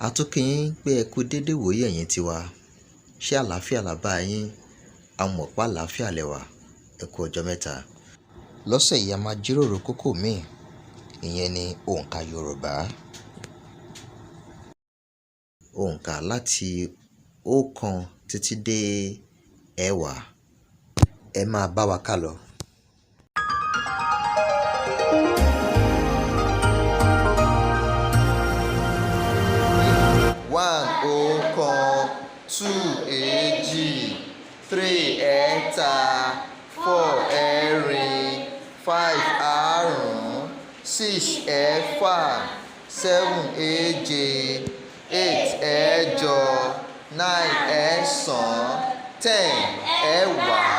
A tún kí yín pé ẹ kú dédé ìwòyí, ẹ̀yin tiwa. Ṣé àlàáfíà la bá yín? A mọ̀ pé àlàáfíà lẹ wà. Ẹ kú ọjọ́ mẹ́ta. Lọ́sẹ̀ yìí, a máa jíròrò kókó míì, ìyẹn ni òǹkà Yorùbá. Òǹkà láti ọ̀kan títí dé ẹ̀wá. Ẹ máa bá wa kálọ. One, ọ̀kan. Two, èjì. Three, ẹ̀ta. Four, ẹ̀rin. Five, àrún. Six, ẹ̀fà. Seven, èje. Eight, ẹ̀jọ. Nine, ẹ̀sán. 10, ẹ̀wá.